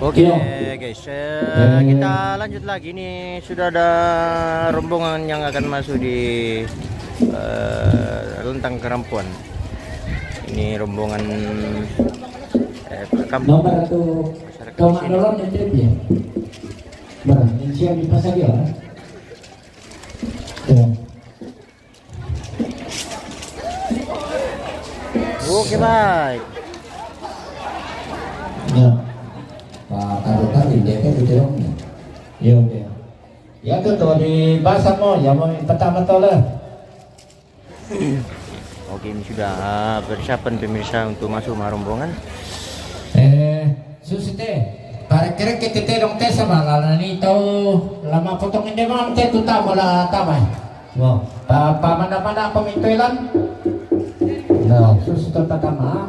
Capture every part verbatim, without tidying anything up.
Oke, iya, guys, eh, kita lanjut lagi. Ini sudah ada rombongan yang akan masuk di, eh, Lentang Kerampuan. Ini rombongan, eh, kampung. Nomor satu, masyarakat Tomak sini. Dorong yang trip ya. Barang, yang siap di pasar dia, kan? Iya. Oke, baik. Ya. Pak Karutan di D P gitu dong. Iya, oke. Ya tuh, tuh di pasar mau, ya mau pertama tuh lah. Oke, ini sudah, ah, persiapan pemirsa untuk masuk ma rombongan. Eh, susi te. Pare kere ke te dong te sama lana ni tau lama potong inde bang te tu tamo la tama. Wow. Pa, pa mana mana apa mintoilan? No, susi to tatama.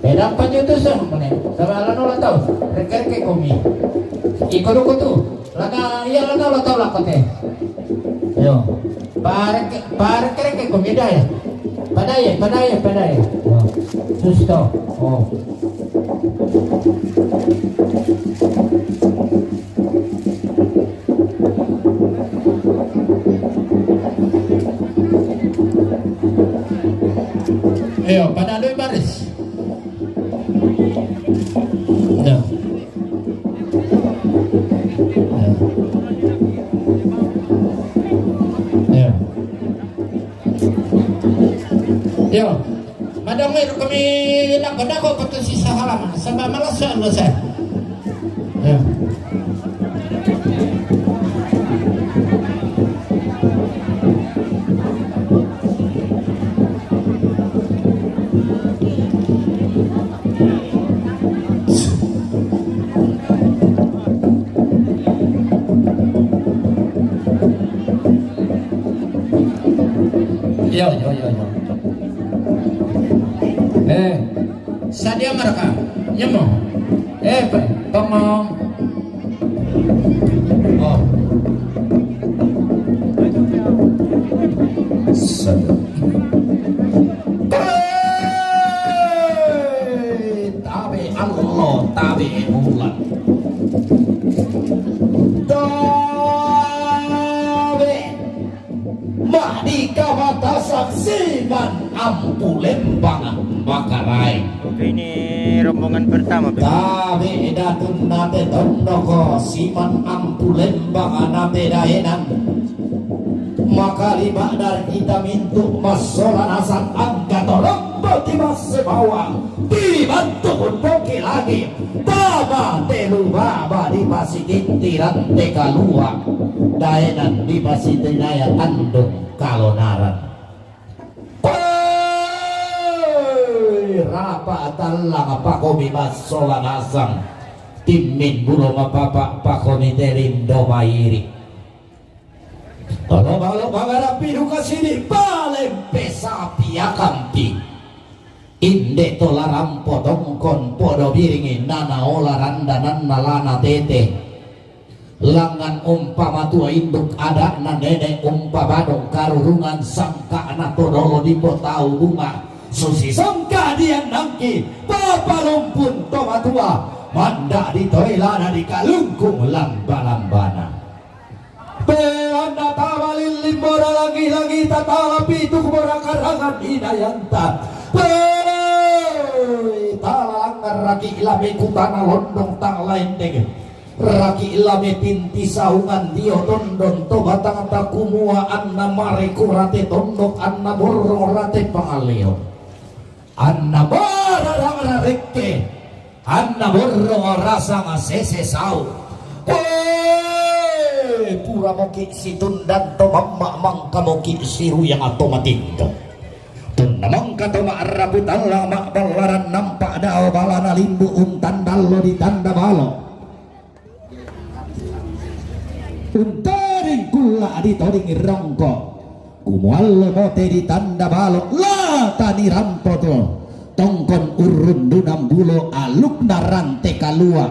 Beda apa jutu sih mene? Sama lana la tau. Rekere ke komi. Iko duku tu. Laka, iya, laka, laka, laka, te. Yo. Pare ke, pare kere ke komida ya. Padaye, padaye, padaye. Yo. Susto. Oh. Yo, pada doi baris. Ya. Ya. Ya. Yo, madam, eh, kami nak kena kau patut sisa halaman. Sebab malas saya, malas saya. Ya. Yo, yo, yo, yo. Eh, sadia mereka. Nyemo. Eh, pe-, pemong. Oh. Sadia. Tabe Allah, tabe bulan. Tabe. Madi kamata saksiman ampu lembang makarai. Oke, ini rombongan pertama, Beb. Tabe datun nate tondoko siman ampu lembang nate daenan. Maka lima dari kita mintu masola nasat angka torong bagi mas semawang. Dibantu pun poke lagi. Tama telu baba di pasikintiran te kalua. Daenan di pasitinaya tandung kalonaran. Poi, rapa tallang pakomi massola nasang. Timmin bulo mapapa pakomi telindo mairi. Tolo balo pangarapi duka sini palempe sapi akampi. Inde to larampo tongkon podo biringi nana ola randananna lana tete. Langan umpama tua induk adakna nenek umpama dong karurungan sangkana to dolo di potau bunga. Susi sangka dian nangki papalumpun to matua. Manda di toilana di kalungkung lamba-lambana. Pelanda tama lilin bora lagi-lagi tatala pitu bora karangan inayanta. Peloi tala langar raki lame kutana londong tang laendeng. Raki lame pinti saungan dio tondon to batang takumua anna mare kurate tondok anna borrong rate pangaleo. Anna bararang rarekke, anna borrong rasa masese sau. Koe, pura moki situndan to mamma mangka moki siruyang atau matindo. Tunna mangka to ma'rapu tallang ma'ballaran nampa dao balana limbu untandallo di tanda balo. Untering kulla di toding rongko. Kumuallo mote di tanda balo, la tani rampo to. Tongkon urrundunang bulo alukna rante kalua.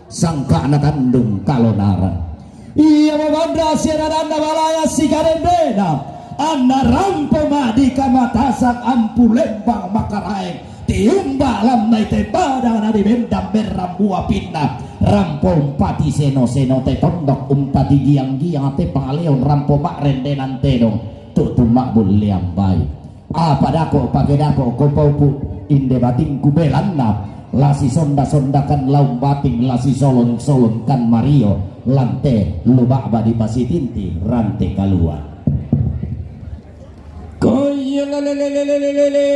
Sangka'na tandung kalonara. Iya mamanra siarananna balaya sigarendena. Anna rampo ma di kamatasang ampu lembang makaraeng. Tiumba lamnai te padang na di bendang berrambu apinna. Rampo umpati seno-seno te tondok, umpati giang-giang te pangaleon, rampo ma'rendenan tedong, tu'tu ma'bullean bai. Apa dako' pake dako' ko paupu' inde batingku, belanna la sisonda-sondakan laung bating, la sisolon-solonkan mario, lan te lu ba'ba dipasitinti rante kalua. Koyo lelelelelele.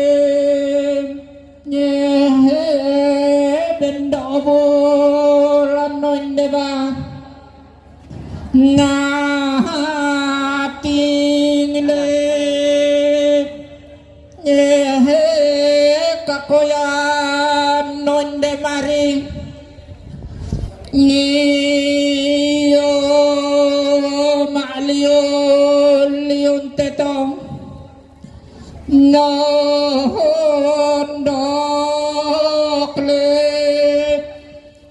Nyehe bendo bulan no inde ba. Ngating le. Nyehe kakoyan no inde mari. Ngiyo ma'liu-liun tetong. Nondok le,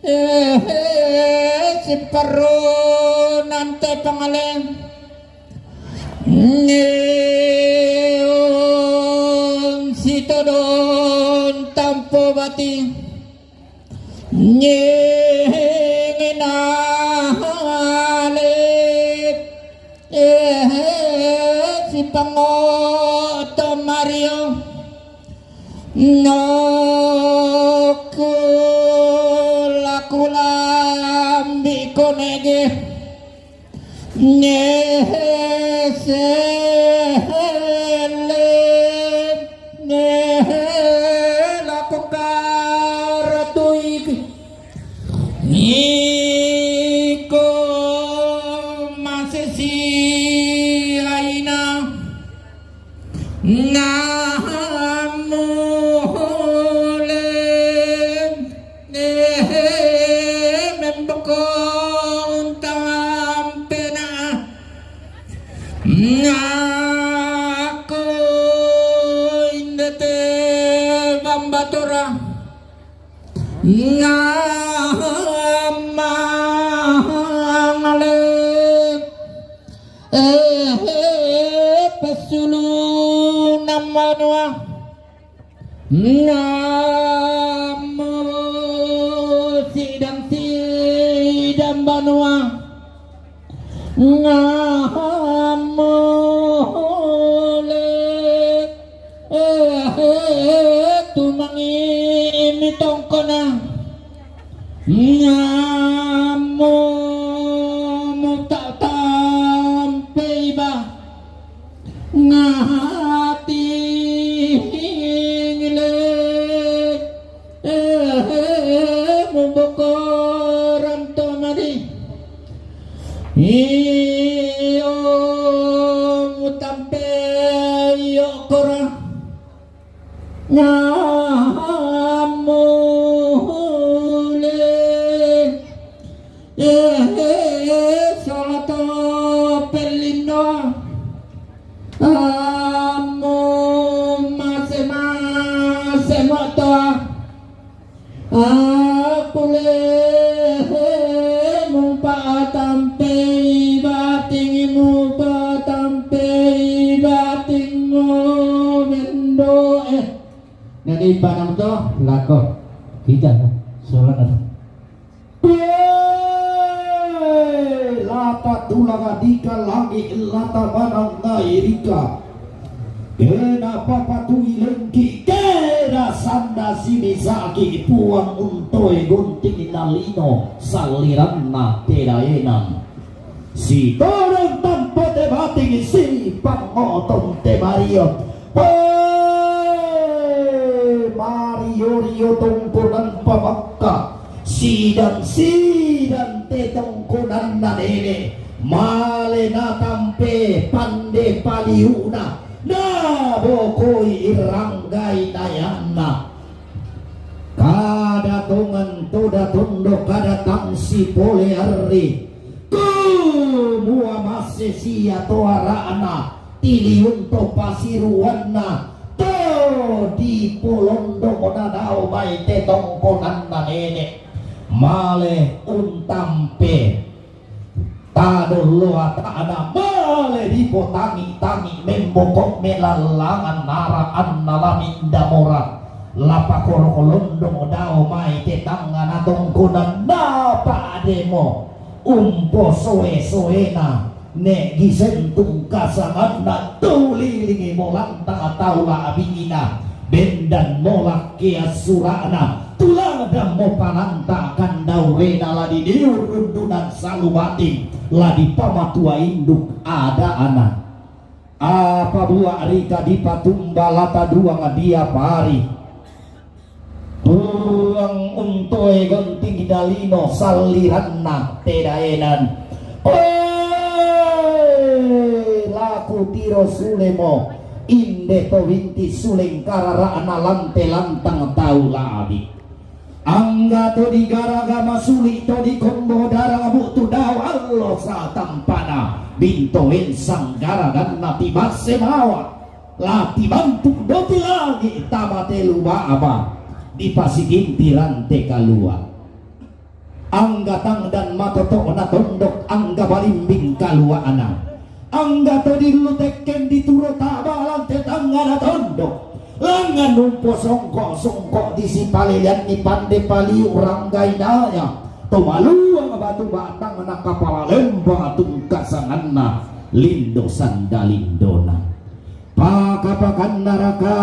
eh, simparrunan te pangale. Ngeon sitodon tampo bati. Nyengenale, eh, sipangoto mario. Noku laku lambi konege. Nehesele, nehela pokaratui. Niko masesi aina. Namule, eh, memboko untampena. Nako indete bambatora. Ngamangale, eh, pesulu namanua. Namo sidang-sidang banua. Ngamole, eh, eh, tumangi mitongkona. Ngamo muta tampe iba. Ngati ngile, eh, mubokoran tomadi. Iyo mutampe iyo kora. Ngamule, eh, solato pelino. Amo mase-mase moto. Apule mu patampei batingmu, patampei batingmu, bendo, eh. Nani panam to lako kita solat. Lata tulang adika langi lata manang nairika. Kena papatui lengki, kena sanda sinisaki puang untoe gunting nalino saliranna tedaenang. Sitodong tampo te bating si pangoton te mario. Hei, mario-rio tongkonan pamakka. Sidan-sidan te tongkonanna nene, male natampe pande paliuna, nabokoi iranggai nayanna. Kada tongan toda tondo, kada tangsi pole arri. Kumua masse sia toara'na, tiliun to pasiruanna, to dipolondong nadao mai te tongkonanna nene. Male untampe. Tadolloa ta'na male dipotangi-tangi memboko melallangan nara anna laminda mora. Lapakoro kolondong dao mai te tangngana tongkonanna Pademo umposoe-soena, ne' gisentung kasanganna tulilingi molantang tau la'bi'na, bendan molak keassura'na, tuladammo pananta kandaurena la diniurundunan salubating, la dipamatua induk ada'na. Apa bua'rika dipatumba lata duang diapari. Puang untoe gonting dalino salliranna tedaenan. Oe, laku tiro sulemo, inde to winti suleng karara'na lante lantang tau labi. Angga to digaraga masuli to dikombo darang bu'tu dao allo satampana, bintoen sanggaraganna tibasse mawa. La tibantuk doti langi' tama telu ba'ba, dipasitinti rante kalua'. Angga tangdan matoto'na tondok, angga balimbing kalua'na. Angga to dillu tekken dituro ta'ba lante tangngana tondok. Langngan umposongko'-songko' disipaleleanni pande paliu' ranggainaya. To maluang batu batangna kapala lembang tungkasanganna lindo sandalindona. Paka-pakanna raka,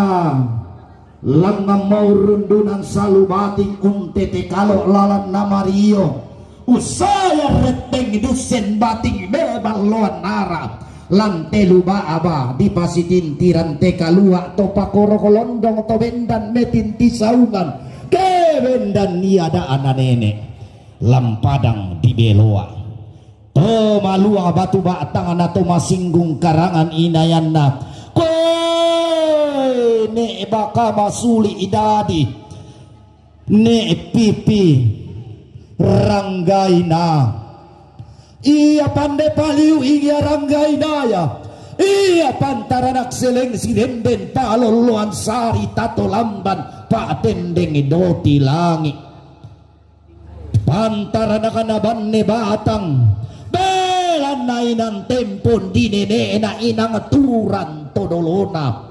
langngan maurundunan salubating untete kalo lalanna mario. Ussaya retteng dussen bating me balloannara. Lante lu ba'ba dipasitinti rante kalua' to pakoro kolondong to bendan metinti saungan. Ke bendan ia da'na nene' lampadang dibeloa. To maluang batu ba'tangna to masinggung karangan inayanna. Koe ne' baka masuli' dadi, ne' pipi ranggaina. Ia pande paliu' ia ranggainaya. Ia pantaranak seleng sidenden palolloan sari tato lamban pa'tendeng doti langi'. Pantaranakna banne batang, belanna inang tempon dinene'na inang turang to dolona.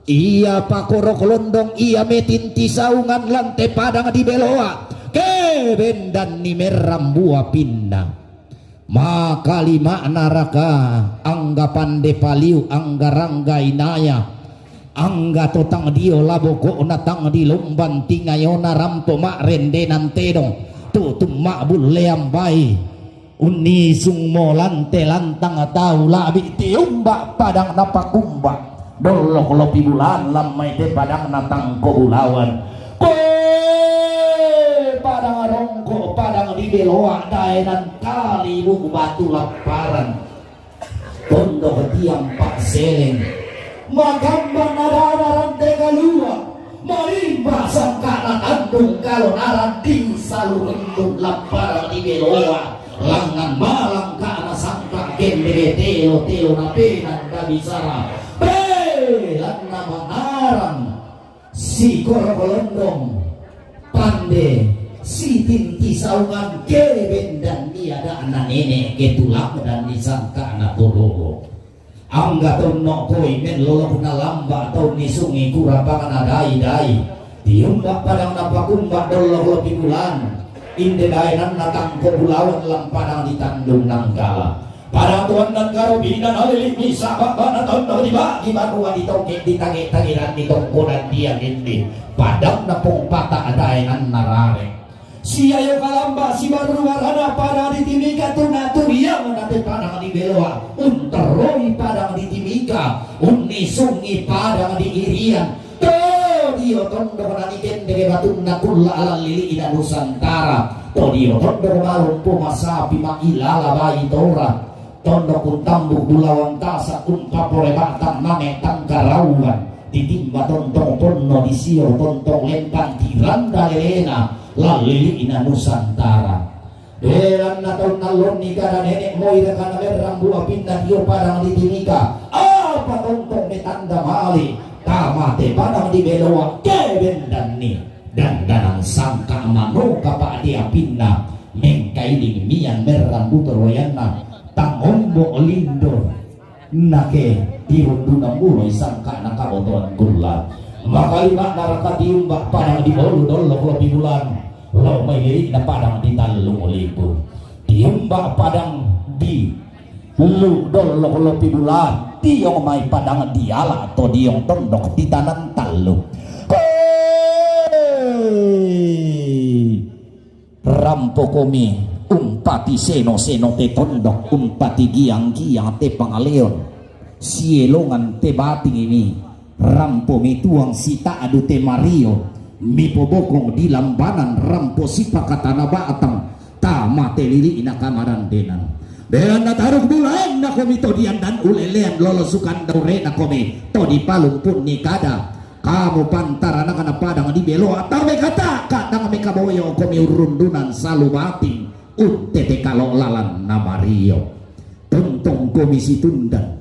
Ia pakoro kolondong ia metinti saungan lante padang dibeloa, ke bendanni merrambu apinna. Makalima'na raka, angga pande paliu', angga ranggainaya, angga to tang dio laboko'na tang dilomban tingayona rampo ma'rendenan tedong, tu'tu ma'bullean bai. Unnisungmo lante lantang tau labi tiumba padang napakumba. Dollok lopi bulan lammai te padang natangko bulawan. Koe padang rongko padang dibeloa daenan kalibu batu lapparan. Tondok tiang pa'seleng. Makambang nadana rante kalua. Malimba sangka'na tandung kalo narang di salurendung lapparang dibeloa. Langngan malangka'na sangka' kendere telo-telo napenanda bisara. Belanna manarang sikoro kolondong pande sitinti saungan ke bendan ia da'na nene' ke tulang dan disangka'na todolo. Angga tonno' koi mellolokna lamba' tau nisungi kurapangna dai-dai. Tiumba padang napakumba dollok lopi bulan. Inde daenanna tangko bulawan lampadang ditandung nangkala. Pada tuanna karobinan alili misa ba'bana tonno dibagi banua ditoke ditage-tageranni tongko dan dia nindi. Padang napong pata daenanna rare. Siayo kalamba sibarru barana padang di Timika tuna turiang nate padang di Beloa, unterroi padang di Timika, unnisungi padang di Irian. To dio tondok nani kendege batunna kulla alallili ina Nusantara. To dio tondok malumpu masapi ma ilala bai tora. Tondok untambuk bulawan tasa umpapore ba'tan mame tangkarauan. Ditimba tontong ponno disio tontong lempang tiranda lelena lallili'na Nusantara. Belanna taunna lonni kada nene' moi rekana berrang bua pinna tio padang di Timika. Apa tontong metanda male tamate padang di Beloa kebendanni. Dandanan sangka manoka pa'di apinna mengkaiding mian merrang butoroyanna tangombo lindo. Nake tirunduna muloi sangka'na kabotoan kulla. Makalima naraka tiumba padang di bolu dollok lopi bulan. Lo mai lili na padang di Talung Libu. Tiumba padang di Lu Dolok Lopi Bulan. Tiong mai padang di Ala to diong tondok di Tanan Talung. Hei! Rampo komi umpati seno-seno te tondok, umpati giang-giang te pangaleon, sielongan te bating imi. Rampo mi tuang sita adu te mario, mi pobokong di lambanan, rampo sipakatana batang, tama te lili na kamarandenan. Bean na taruk bulan na komi to dian dan ulelean lolosukan daure na komi to di palumpun ni kada. Kamu pantaran na kana padang di belo atau me kata kadang me kaboyo komi urundunan salu bating, untete kalo lalan na mario. Tontong komi si tundan,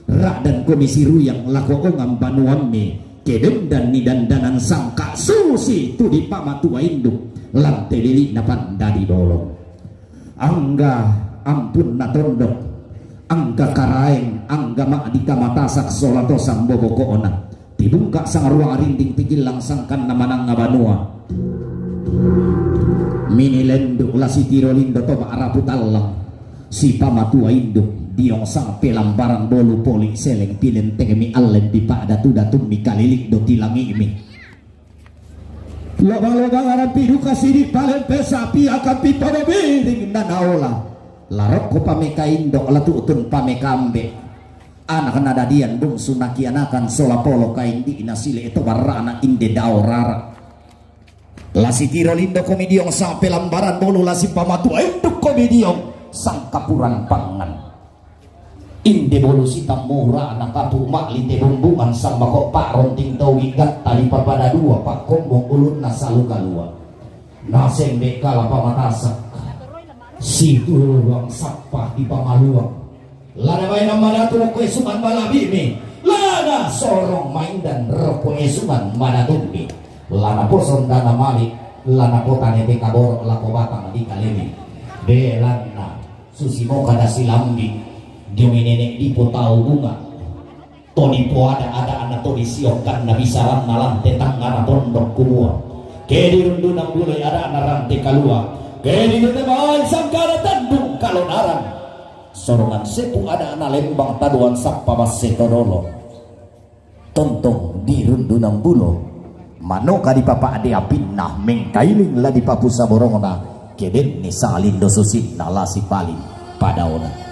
radan komi si ruyang lako ongam banuamme, kedendan ni dandanan sangka susi tu di pamatua induk, lante lili na panda di bolong. Angga ampun na tondok, angga karaeng, angga mak di kamatasak sola tosang bobokona. Tibungka sangaruang arinding tigilang sangkan na manang banua. Mini lenduk la sitiro lindo to ba arapu tallang. Si pamatua induk, diong sang pelambaran bolu poli seleng pilen tegemi allen di pada tu datum mi kalilik do tilangi mi. Lobang-lobang aran piduka sidi palen pesa pia kampi pada biring nanaola. Larokko pameka indok la tu'tun pameka ambe. Anak nadadian bungsu nakianakan sola polo kaindi nasile to barana inde dao rara. Lasi tiro lindo komidiong sampe lambaran bolu lasi pamatua induk komidiong sangkapuran pangan. Inde bolu sitammura na kapu ma'lite bumbungan sambako pa'ronting towi gatta di papada dua pakkombong ulunna salu kalua. Nasembe kala pamatasak. Situruang sappa di pamaluang. Lana mainan madatu ko esuman malabimi. Lana sorong maindan roko esuman madatu'mi. Lana poson dana mali. Lana kota nete kaboro lako batang di kalemi. Belanna. Susi mo kada silambi, diomi nenek dipo tau bunga. Toni po ada ada anak toni siok kan na bisa ran na lante tangga na pondok kumua. Ke di rundu nang buloi ada anak rante kalua. Ke di dete mai sangkara tandung kalonaran. Sorongan sepu ada anak lembang taduan sappa basse todolo. Tontong di rundunang bulo, manoka di papa'de apinna, mengkailing la di papusa borongna, kedenni salindo susinna la sipali padaona.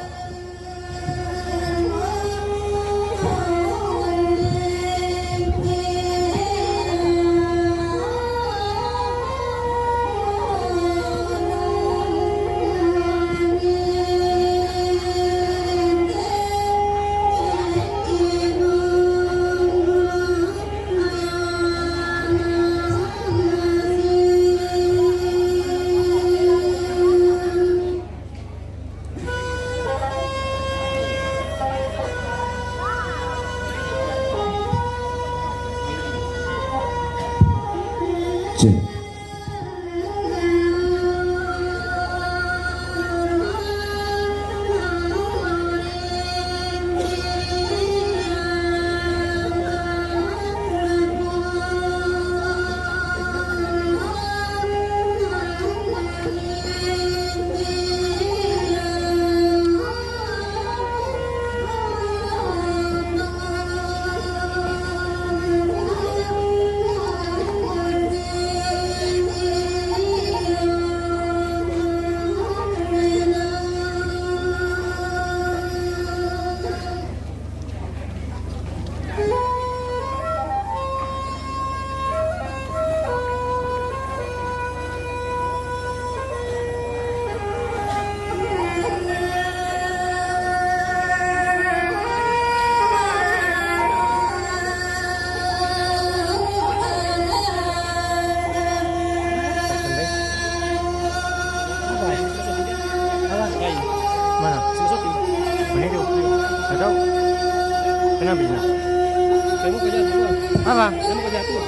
Mana? Mana itu? Nggak tahu. Kenapa ini? Kamu kerja dulu. Apa? Kamu kerja dulu.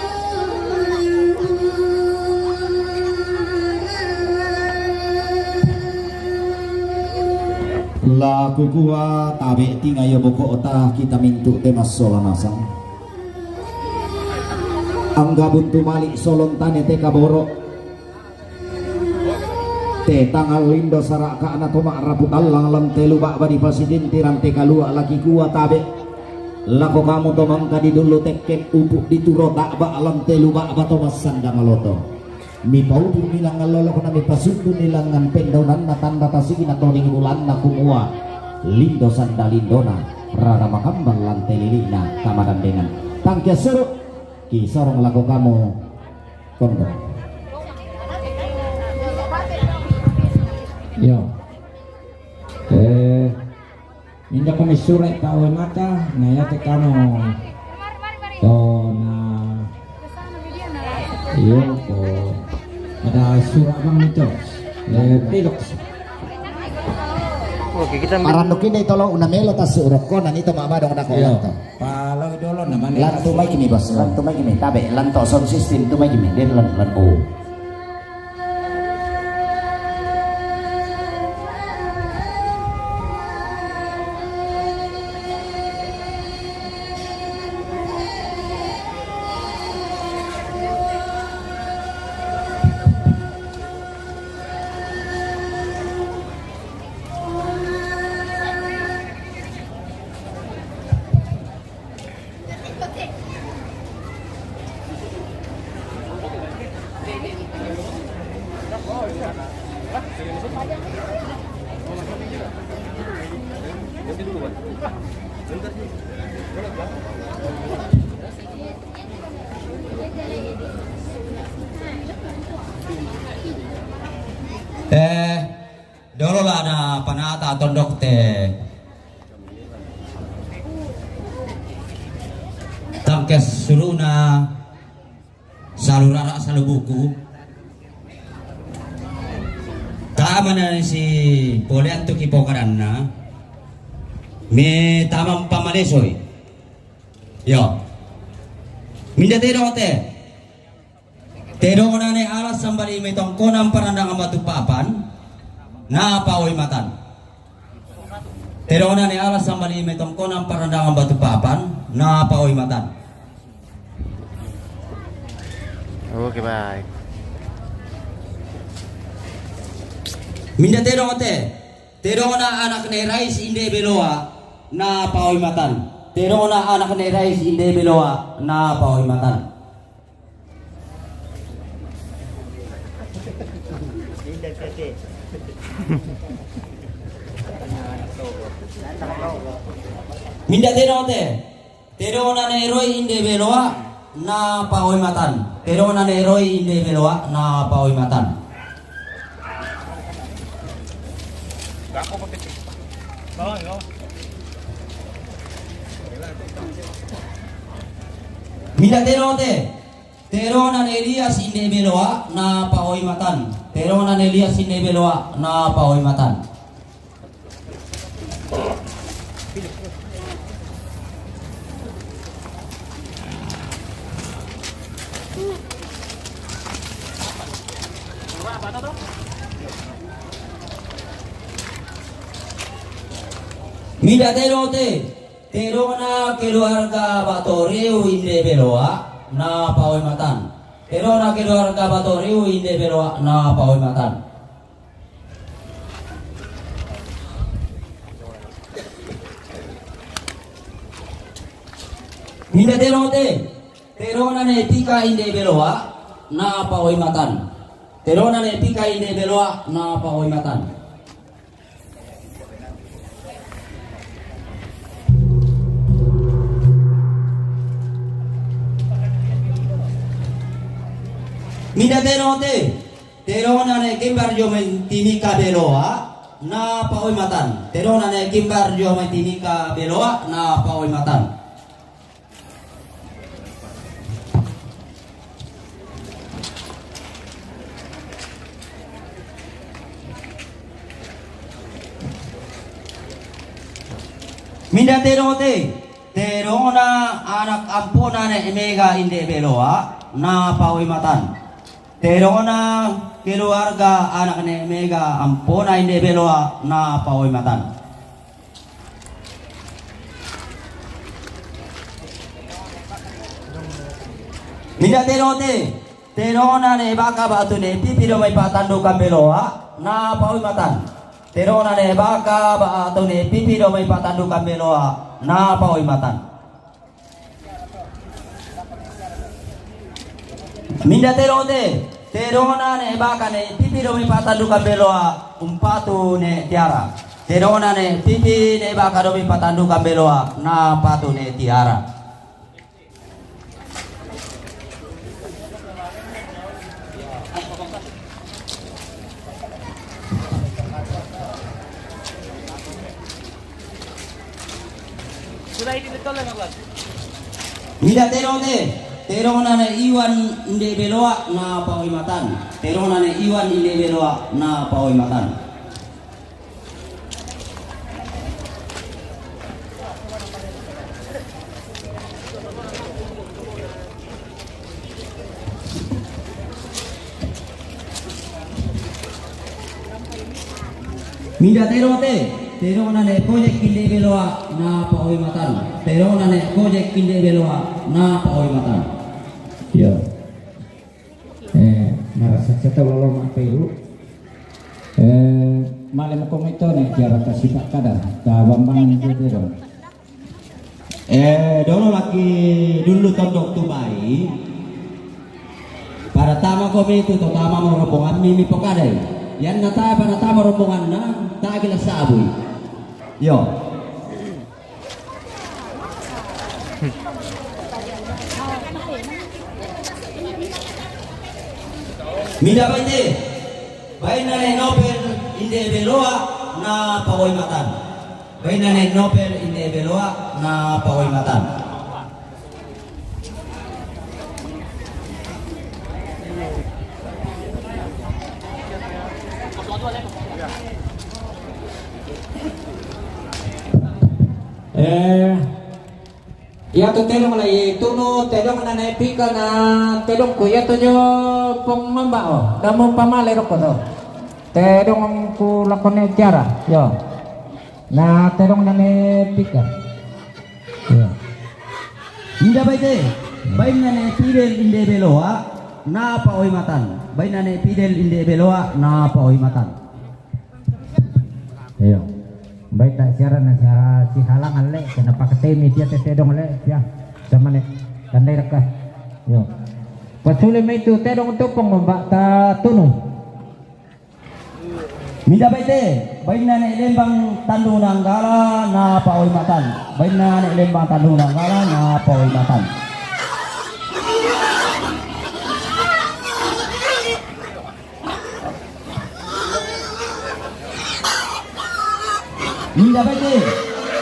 La kukua tabe tingayo bokota kita mintu te massola nasang. Angga buntu mali solon tane te kaboro. Te tangal lindo saraka'na to ma'rapu tallang lan te lu ba'ba di pasidinti rante kalua' laki kua tabe'. Lako kamu to mangka di dullu tekken upu' di turo ta'ba lan te lu ba'ba to massandang loto. Mipautu'ni langngan lolokna mipasundunni langngan pendaunanna tanda tasi'na toding bulanna kumua, lindo sanda lindona, rara makambang lan te lili'na kamadandengan. Tangke assuru', kisorong lako kamu. Kondo. Iyo. Eh, injo kami sura' pa' oe mata, na iate kamo to na iyo ko ada sura' bang itu. Eh, pilok. Oke, kita ambil. Parannukki dai tolo unamelo tassu' rokko, na nito ma'badong nako. Iyo. Lanto. Palao dolo na mane. Lantu mai kimi, Bos. Lantu mai kimi. Tabe', lanto sound system tu mai kimi. Den lan, lan, oh. Eh, dolo la na panata tondok te. Tangke suruna salu rara' salu buku. Tama na si pole antu kipokadanna. Me tama pamalesoi. Yo. Minda tedong te. Tedong nane alas sambali mai tongkonang parandang batu papan. Na paoi matan. Tedong nane alas sambali mai tongkonang parandang batu papan. Na paoi matan. Oke, baik. Minda tedong te. Tedongna anak ne Rais inde beloa, na paoi matan. Tedongna anak ne Rais inde beloa, na paoi matan. Minda tedong te. Tedongna ne Roi inde beloa, na paoi matan. Tedongna ne Roi inde beloa, na paoi matan. Minda tedong te. Tedongna ne Elias inde beloa, na paoi matan. Tedongna ne Elias inde beloa, na paoi matan. Mida tedong te, tedongna keluarga Batoreu inde beloa, na paoi matan. Tedongna keluarga Batoreu inde beloa, na paoi matan. Mida tedong te, tedongna ne Pika inde beloa, na paoi matan. Tedongna ne Pika inde beloa, na paoi matan. Mida tedong te, tedongna ne Kimbar jo mai Timika beloa, na paoi matan. Tedongna ne Kimbar jo mai Timika beloa, na paoi matan. Mida tedong te, tedongna anak ampona ne Mega inde beloa, na paoi matan. Tedongna keluarga anak ne Mega ampona inde beloa, na paoi matan. Mida tedong te, tedongna ne Baka batu ne Pipi do mai Patandu Kambeloa, na paoimatan. Tedongna ne Baka ba'atu ne Pipi do mai patandukan beloa, na paoimatan. Minda tedong te, tedongna ne Baka ne Pipi do mai patandukan beloa, umpatu ne Tiara. Tedongna ne Pipi ne Baka do mai patandukan beloa, na patu ne Tiara. Sudah ini betul lah, Bang. Minda tedong te, tedongna ne Iwan inde beloa, na paoimatan. Tedongna ne Iwan inde beloa, na paoimatan. Minda tedong te, tedongna ne Kojek inde beloa, na paoimatan. Tedongna ne Kojek inde beloa, na paoimatan. Yo. Eh, marasa seta lolo ma peru. Eh, male mo komento ne Tiara ta sipak kada, ta bambang ne tedong. Eh, dolo laki dulu tondok tu bai. Pada tama komi tu, to tama mo rombongan mi, mi pokadai. Yan na ta, pada tama rombongan na, ta gila sabui. Yo. Minda baite, bainna ne Nopel inde beloa, na paoimatan. Bainna ne Nopel inde beloa, na paoimatan. Eh, Iya tu tedong lai tunu, tedongna ne Pika na tedongku, iya tu jo pong mamba o. Damu pamale roko tu. Tedongku lako ne Tiara, yo. Na tedongna ne Pika. Yo. Minda baite, bainna ne Fidel inde beloa, na paoimatan. Bainna ne Fidel inde beloa, na paoimatan. Iyo. Baik, tak siaran na siaran si halangan le, kena pakai temi dia te tedong le, ya. Sama ne, tandai raka. Iyo. Pasule mai tu tedong tupung, Mbak, ta tunu. Minda baite, bainna ne Lembang Tandu Nanggala, na paoimatan. Bainna ne Lembang Tandu Nanggala, na paoimatan. Minda baite,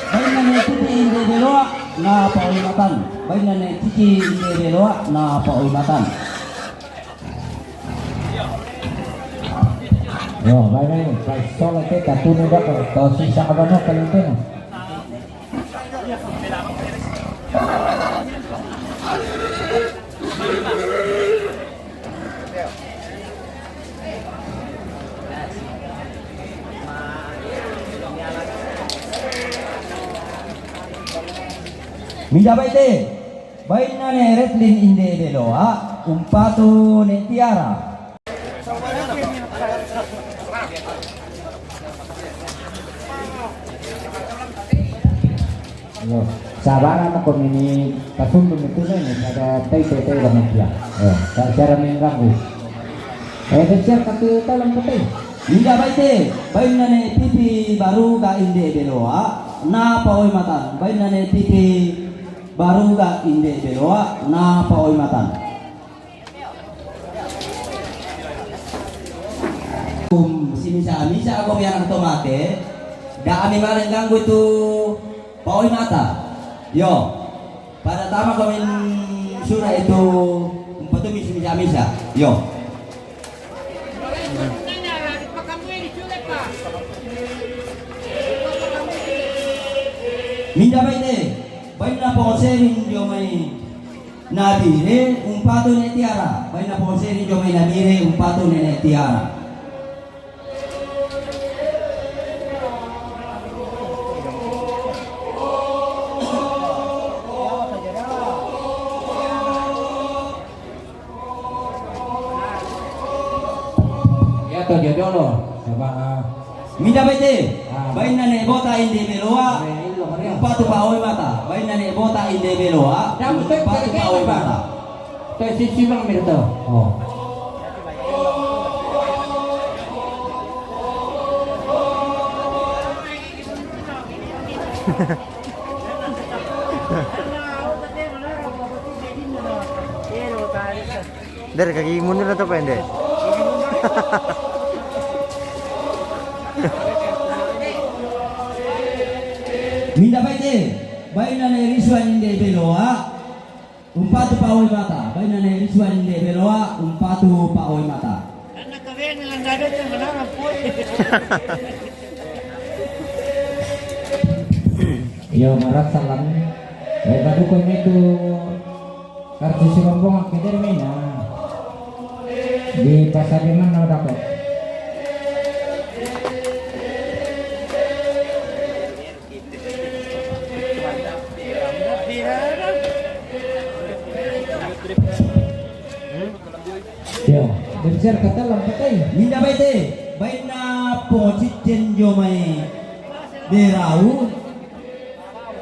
bainna ne Titi inde beloa, na paoimatan. Bainna ne Titi inde beloa, na paoimatan. Yo, baik, baik. Baik, soalnya kita tunu dah, kalau sisa apa nak kalau tunu. Minda baite, bainna ne Redlin inde beloa, umpatu ne Tiara. Yo, sabara mo ko mini pasundu mi tunu ini, ada tai tai tai bangun dia. Yo, tak cara mengganggu. Eh, kecil kaki dalam peti. Minda baite, bainna ne Pipi Baruga inde beloa, na paoimatan. Bainna ne Pipi Baruga inde beloa, na paoimatan. Um, si misa-misa ko biar to mate, da ami male ganggu tu paoimata. Yo. Pada tama ko min sura itu umpatu mi si misa-misa. Yo. Minda baite, bainna pongoserin dio mai Nabire umpatu ne Tiara. Bainna pongoserin dio mai Nabire umpatu ne, ne Tiara. Iya to, jodoh lo. Minda bete, bainna ne bota inde beloa, umpatu pa oe mata. Bainna ne bota inde beloa, umpatu pa oe mata. Te sisi bang mirto. Oh. Dari kaki mundur atau pendek? Minda bete, bainna ne risuan inde beloa, umpatu pa oe mata. Bainna ne risuan inde beloa, umpatu pa oe mata. Iyo, marasa lan. Eh, baduko ini tu kartu si rombongan keder mina. Di pasar di mana dapat? Iyo, bersiar kata lampat ai. Minda bete, bainna Pongo Cicen jo mai Berau,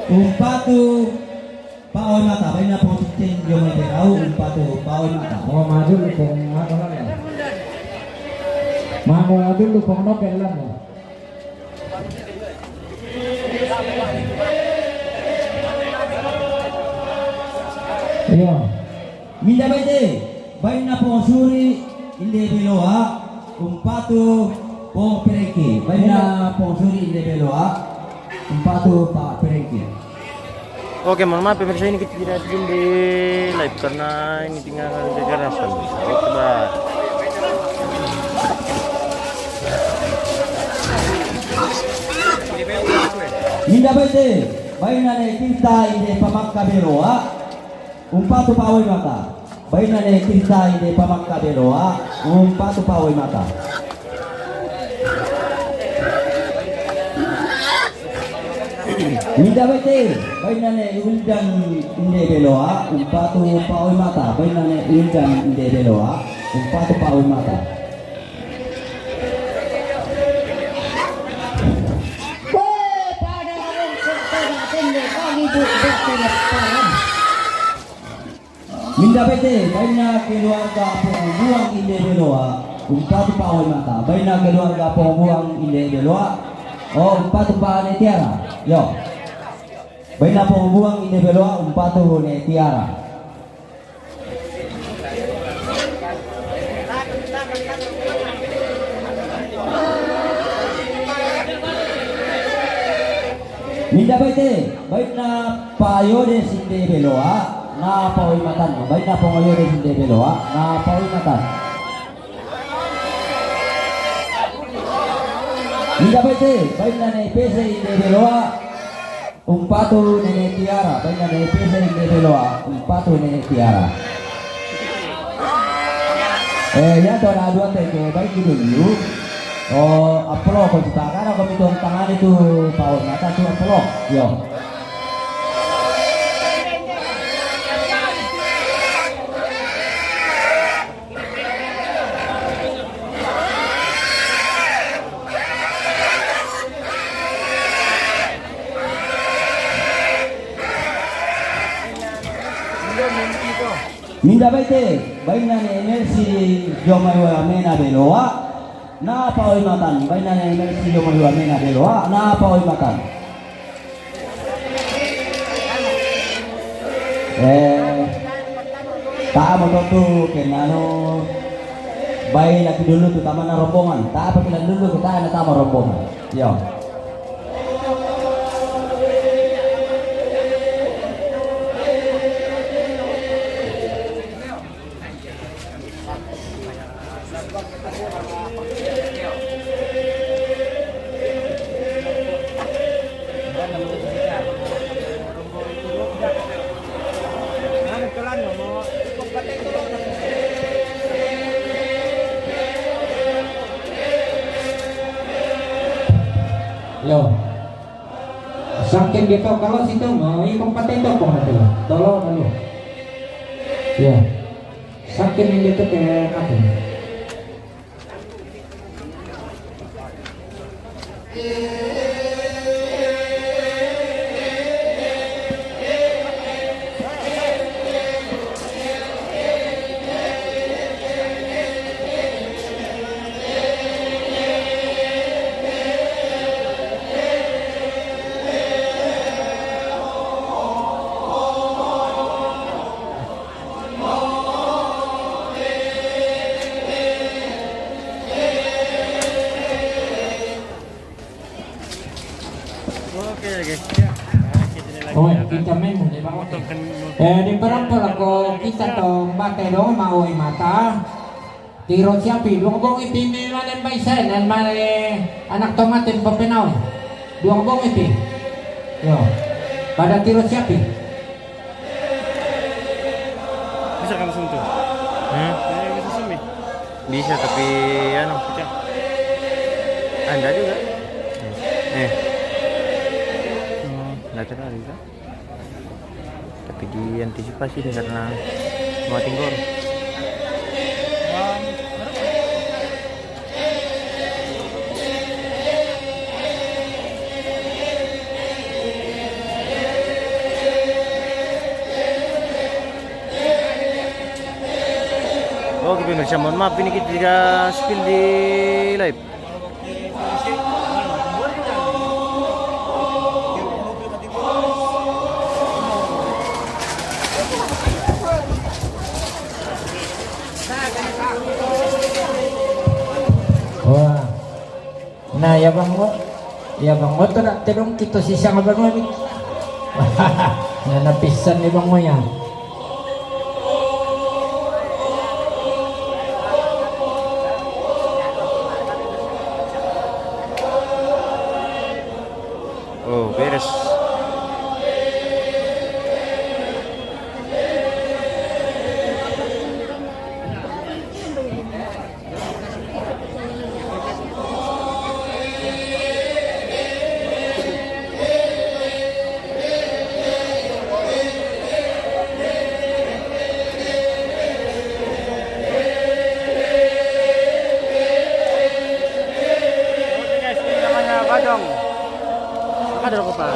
umpatu pa oe mata. Bainna Pongo Cicen jo mai Berau, umpatu pa oe mata. Oh, maju lu pong apa lagi? Maju lu pong nopel lah. Iyo. Minda bete, bainna Pongo Suri inde beloa, umpatu Pongo Perengke. Bainna Pongo Suri inde beloa, umpatu pa Perengke. Oke, mohon maaf pemirsa, ini kita tidak bikin di live karena ini tinggal kekerasan. Oke, bye. Minda bete, bainna ne Tirta inde Pamakka beloa, umpatu pa oe mata. Bainna ne Tirta inde Pamakka beloa, umpatu pa oe mata. Minda bete, bainna ne Wildan inde beloa, umpatu pa oe mata. Bainna ne Wildan inde beloa, umpatu pa oe mata. Weh, pada orang kota datang dia kali tu, dia tidak paham. Minda bete, bainna keluarga Pongo Buang inde beloa, umpatu pa oe mata. Bainna keluarga Pongo Buang inde beloa, oh, umpatu pa Ne Tiara. Iyo. Bainna Pongo Buang inde beloa, umpatu Ne Tiara. Minda bete, bainna Pa Yodes inde beloa, na pa oe matan. Bainna Pongo Yodes inde beloa, na pa oe matan. Minda bete, bainna Ne Pese inde beloa, umpatu Ne Tiara. Bainna Ne Pese inde beloa, umpatu Ne Tiara. Eh, iya to, na dua teke, baik gitu, yu. Oh, apelo ko kita, karena ko mitong tangani tu pa oe mata tu apelo. Iyo. Minda bete, bainna Ne Mercy jo mai Wamena beloa, na pa oe matan. Bainna Ne Mercy jo mai Wamena beloa, na pa oe matan. Eh, ta'a mo to tu ke nano, bai laki dulu tu tamana rombongan. Ta'a pakilan dulu ke ta'a na tama rombongan. Iyo. Yo. Saking gitu kalau situ mau ikut pakai topong nanti lah. Tolong dulu. Ya. Saking gitu kayak apa? Oke, oke. Ya. Oe, kita main dulu, Bang. Eh, di perang pala ko kita tong bate dong, mau mata. Tiro siapi, dua kobong ipi mi mane mbai sen, dan mane anak tomaten papenau. Dua kobong ipi. Yo. Pada tiro siapi. Bisa kan sentuh? Hmm? Bisa sumi. Bisa, tapi anu. Pecah. Anda juga. Eh. Hmm, nggak terlalu bisa. Tapi diantisipasi ini karena mau tinggor. Oke, pemirsa, mohon maaf, ini kita tidak spill di live. Wah. Nah, ya Bang Mo. Ya Bang Mo, tu nak tedong kita sisang Abang Mo ni. Nah, napisan ni Bang Mo ya. Oh, beres. Ada apa? Ada apa? Ada apa?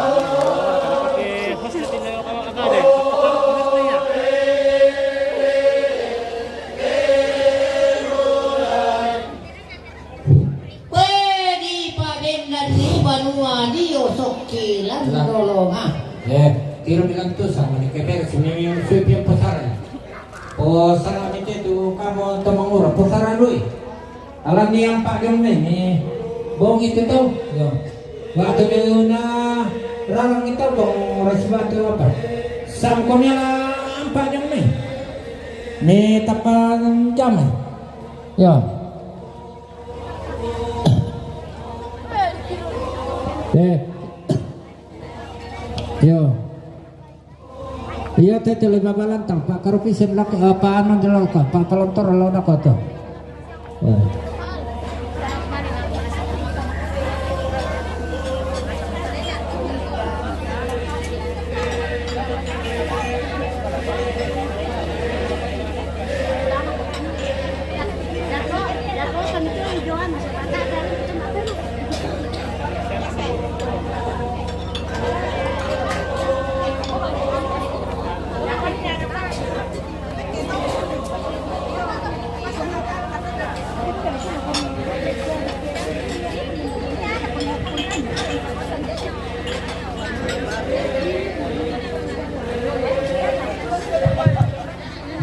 Pedi pabendan di banua dio sokkilan. Lah. Tolong, ah. Eh, tiro bilang tu sama ni, kebel sini sui pian posaran. Posaran itu tu kamu temangura posaran lui. Alam ni ampa jong ni, ni bong itu tu. Yo. Waktu dia na ralang itu bong rasi batu apa? Sam komi ala ampa jong ni. Ni tapan jam. Yo. Eh. Yo. Iya, tete lima balantang, Pak Karupi sen lako, eh, Pak Anon di lako, Pak Palontor lako na koto. Eh.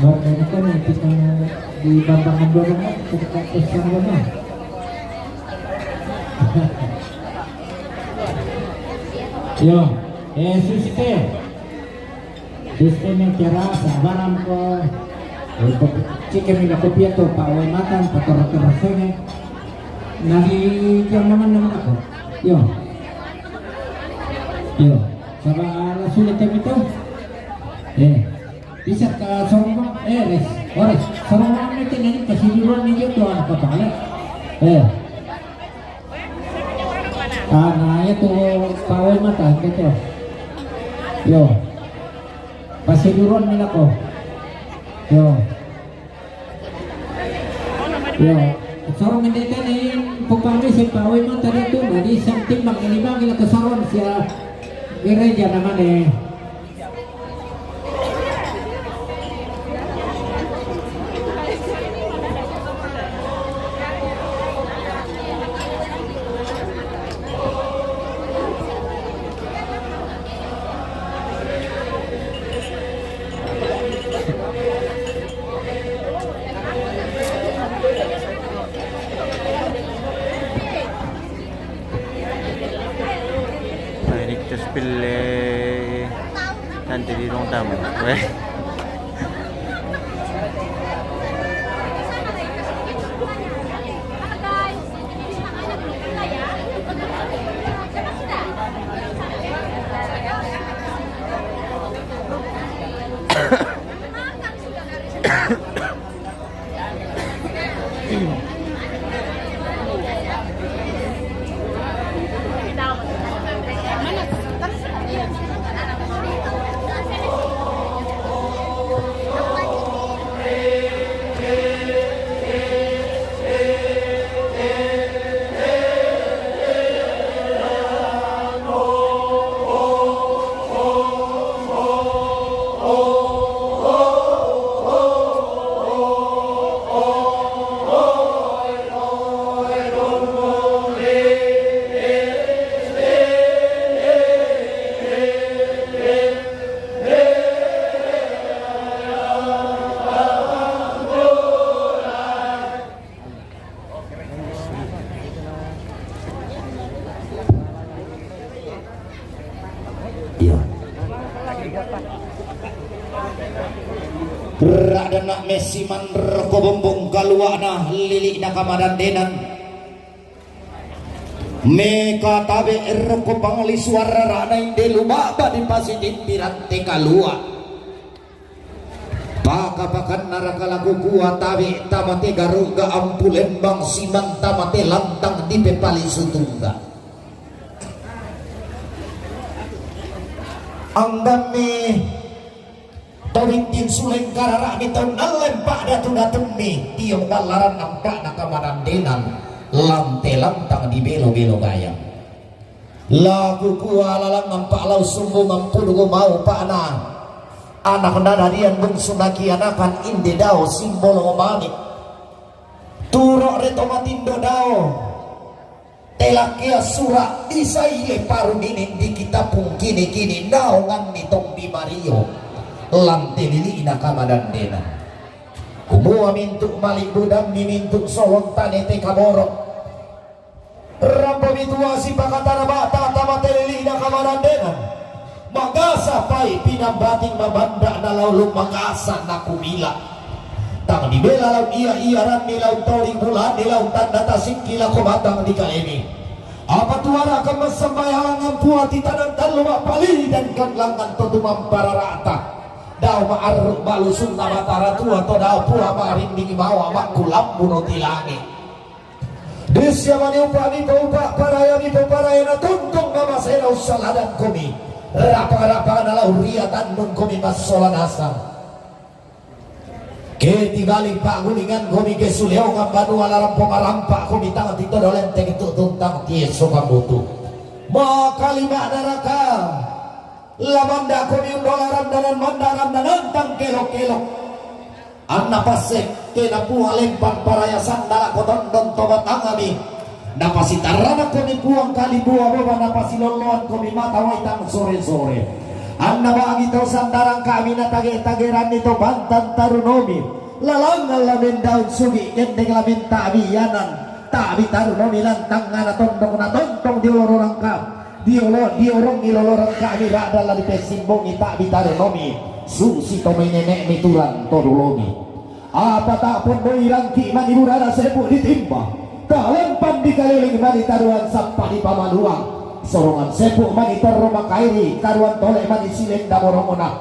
Baru ini kan yang kita di Bambang Andorong kan, kita pesan rumah. Yo, eh, Susi teh. Susi teh ni kira sabaran ko. Eh, ko, cike mina kopia tu, Pak Wai Matan, Pak Toro Toro Senge. Nari jam nama nama ko. Yo. Yo. Sabar sulit teh itu. Eh. Bisa ka sorong bang, eh, res, ores, sorong bang ni kena ni kasi duluan ni jatuh anak apa ni? Eh. Ah, nah, itu pawai mata, gitu. Yo. Kasi duluan ni ako. Yo. Yo. Sorong ini tadi pupami si pawi man tadi tu, jadi sang timbang ini bagi lah kesaron sia gereja namanya. Nah, ini kita spill, eh, nanti di ruang tamu. Weh. Iya. Ra'danna messiman roko bombong kalua'na lili'na kamadandenan. Mekatabe roko pangli suara ra'na inde luma'ba dipasitinti rante kalua'. Paka-pakanna raka la kukua tabe' tamate garu'ga ampu lembang siman tamate lantang dipepalisu tungga'. Anggammi to bintin suleng karara'mi tau nalleng pa'datu-datummi tiong ballaran ampa'na kamadandenan lante lantang dibelo-belo gayang. La kukua lalang ampa' lau sumbung ampudu gumau pa'na. Anak nadadian bungsu nakianakan inde dao simbolo mani. Turo re to matindo dao. Telakea sura' isaiye paru ninin dikitapung kini-kini naonganni tombi mario. Lante lili'na kamadandena. Kumua mintu' mali' budammi mintu' solong tanete kaboro'. Rampomi tua sipakatana ba'ta tama telili'na kamanandenan. Magasa pai' pinambating mabanda' na laulung magasa na kumila'. Tang dibela laung iya-iyaranni laung toli bula'ni laung tanda tasikki lako matang dikalemi. Apa tuara' kammassambayalang ampua titanan tallu ma'palidan kan langngan to tumamparara'ta. Dao ma'arru' balusunna Batara tua to dao pua ma'rinding bawa ma'kulambu no tilangi. Dissia mani upa' mipoupa' paraya mipoparaya na tontong mamasena ussaladankomi. Rapa-rapana lau ria tannungkomi massola nasang. Ke tibali pa'gulingankomi ke suleongan banua larampo marampa'komi tang titodo lenteng tu'tun tang tiesso kambutu. Makalima'na raka. La manda'komi undo larandanan mandarandanan tang kelo-kelo. Anna passekkena pua lempang paraya sandala' ko tondon to batangami. Napasitarranakkomi puang kalibua boba napasilolloankomi mata wai tang sore-sore. Anna bagi tau sandarang kami natage-tageranni to pantan tarunomi. Lalangngan la mendaun sugi' kendeng la menta'bi ianan. Ta'bi tarunomi lantangngana tondok na tontong diolo rorangka. Diolo, diorongi lolorang kami ra'dalla dipessimbongi ta'bi tarunomi, susi to mai nene'mi turang to dulomi. Apa ta'pondoi rangki' mani burana sepu' ditimba, talempan dikaliling mani taruan sappa dipamaluang, sorongan sepu' mani torro makairi, taruan tole mani silenda borongona.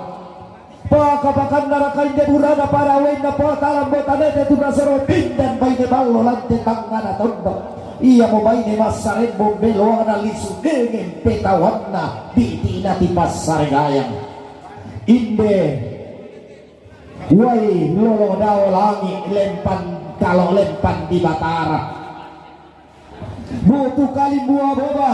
Paka-pakanna raka inde burana parawainna patalambo tanete tu nasoro pindan baine ballo lante tangngana tondok. Iamo baine massarembong beloana lisu dengeng petawanna bi'ti'na tipassare gayang. Inde wai lolo dao langi' lempan Kalo lempan di Batara. Butu Kalimbua Boba,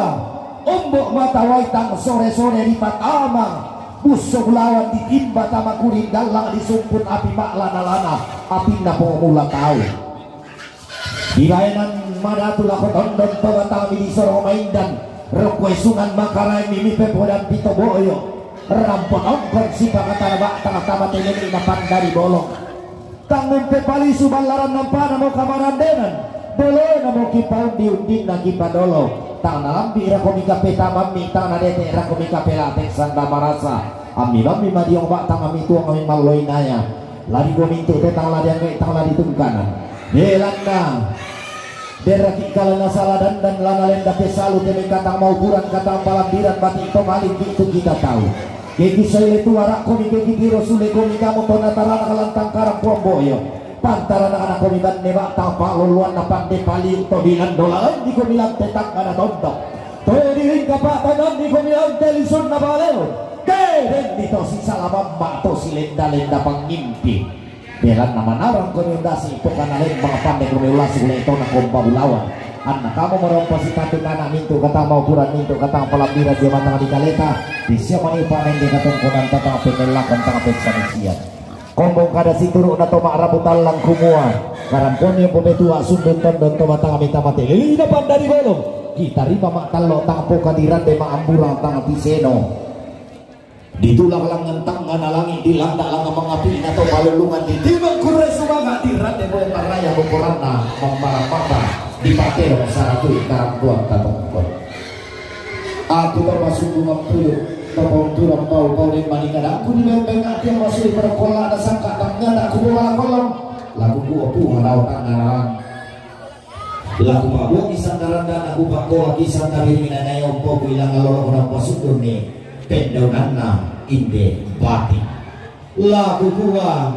Ombok Mata Waitang sore-sore di Patamang, Busso Bulawan di Timba Tama Kuring, Gallang di Sumput Api Ma'lana-lana, Apinna Pong Mula Tau. Di baenan madatu lako tondon to batami di Soro Maindan, rokko esungan makaraeng mi mipepodan pito boyo, rampo tongkon sipakatana ba'tang tama teleni na pandari bolong. Tang umpe palisu ballaran nampana mo kamarandenan, dolona mo kipaundi-undinna kipadolo, tang nalambi rako mika petamammi, tang nadete rako mika pelate sanda marasa, ammi mammi madiong ba'tang ammi tuong ammi malloinaya, ladi dua mintu te tang ladi angge tang ladi tungkana. Belanna. Derraki kalana sala dandan lana lenda pesalu teme katang maupuran katang palambiran bati to maling ki tu kita tau. Keki soile tu arakko mi keki tiro sule komi kamu to natarana kalantang karampuang boyo. Pantarana anak komi banne ba'tang palolloanna pande paliu to bilang dola andi komi lante tanggana tondok. To diringka pa'tangan di komi lante lisunna paleo. Ke dendi to sisala mamma to silenda-lenda pangimpi. Belanna manarang koni undasi pokana lembang pande koni ullasu le tona kompa bulawan. Anna kamu marompa sipatu tana mintu katang maupuran mintu katang palambiran dia matang di kaleta. Di siapa ni panen di katongkonan tatang pengellakan tang peksanisian. Kombong kada situru na to ma'rapu tallang kumua. Karamponi yang petua sundun tondon to matang mita mate lili na pandari bolong. Kita ripa ma'tallo tang poka dirande ma'amburang tang tiseno. Ditulak langngan tangnga na langi, dilanda langngan mangapi na to palullungan, ditimang kurre sumanga, dirande boya maraya bokoranna mammarang mata, dipatero saratu karampuang tatongkon. Aku to pasundungan puyuk, to paunturan pau, pau demmani kadangku di bembeng ati yang masui pada kola ada sangka tangnga tak kubu wala kolong, lagu kuo punga rau tangnga na langi. Laku pabbuangi sandarandana, kupakkoaki sandabirinna, nayaumpoku ilang alolo napasudunni pendaunanna inde bati. Laku kua,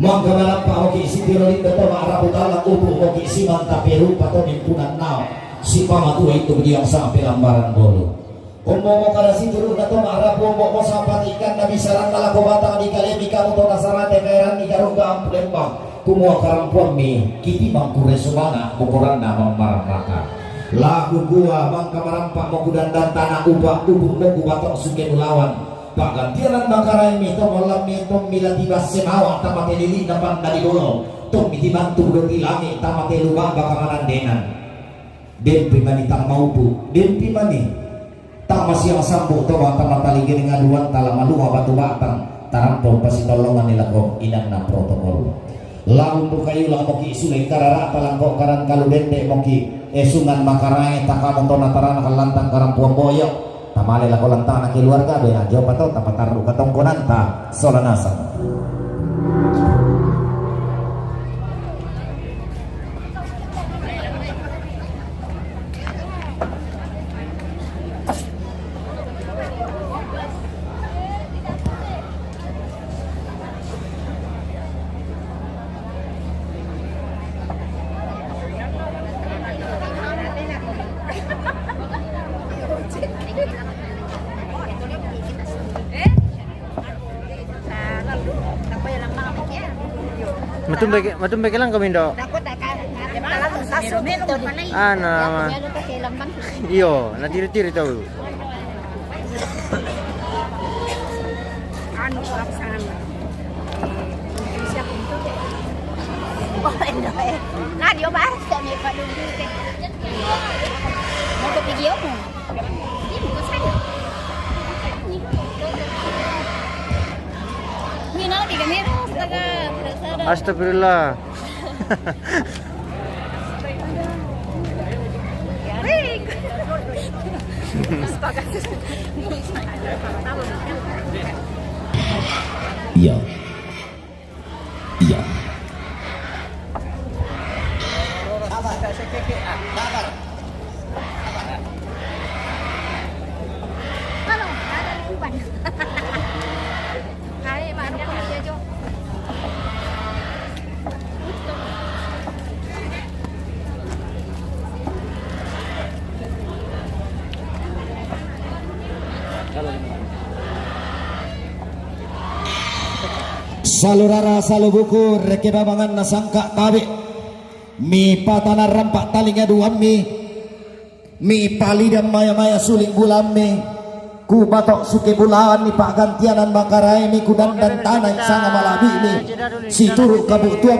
mangka malappa oki sitiro lindo to ma'rapu tala ubu oki simanta perupa to mimpunannao sipamatua itu diang sampe lambaran bolu. Ummomo kada situru'na to ma'rapu, ummomo sapati ikanna bisaranna lako batang di kalemi kamu to nasarate kaeranni karungga ampu lembang, kumua karampuammi kitimang kurre sumanga bokoranna mammarang mata. Laku kua mangka marampa'mo kudandang tana upa ubu'mo kubato suke mulawan. Pa'gantianan makaraengmi to mollammi tommi latibasse mawa tamate lili'na pandari bolong, tommi tibantu doti langi tamate luba'ba kamanandenan. Dempi mani tang maupu, dempi mani. Tama siang sambu to mata-mata ligiri ngaduan tala malua batu batang, tarampo pasitolongan ni lako inanna protokol. Lalu buka yula moki sule karara talangko karan kalu dende moki esungan makarae takamu to natarana kalantang karampuang boyo. Tamale lako lantana keluarga bena jopa to tapatarru katongkonanta sola nasang. Matumbe ke, matumbe ke lang kami ndo. Ana. Iyo, na tiri-tiri tau. Anu, apa sana? Siapa itu? Oh, enggak, eh. Nah, dia bahas tak ni, Pak Dudi. Mau ke video mu? Astagfirullah. Iya. Iya. Salu rara salu buku, reke babangan nasangka tabe. Mi patana rampak talinga duammi. Mi palidan maya-maya suling bulammi. Ku batok suke bulan ni pakgantianan makaraemi, ku dandan tanai sanga malabimi. Situru kabutuan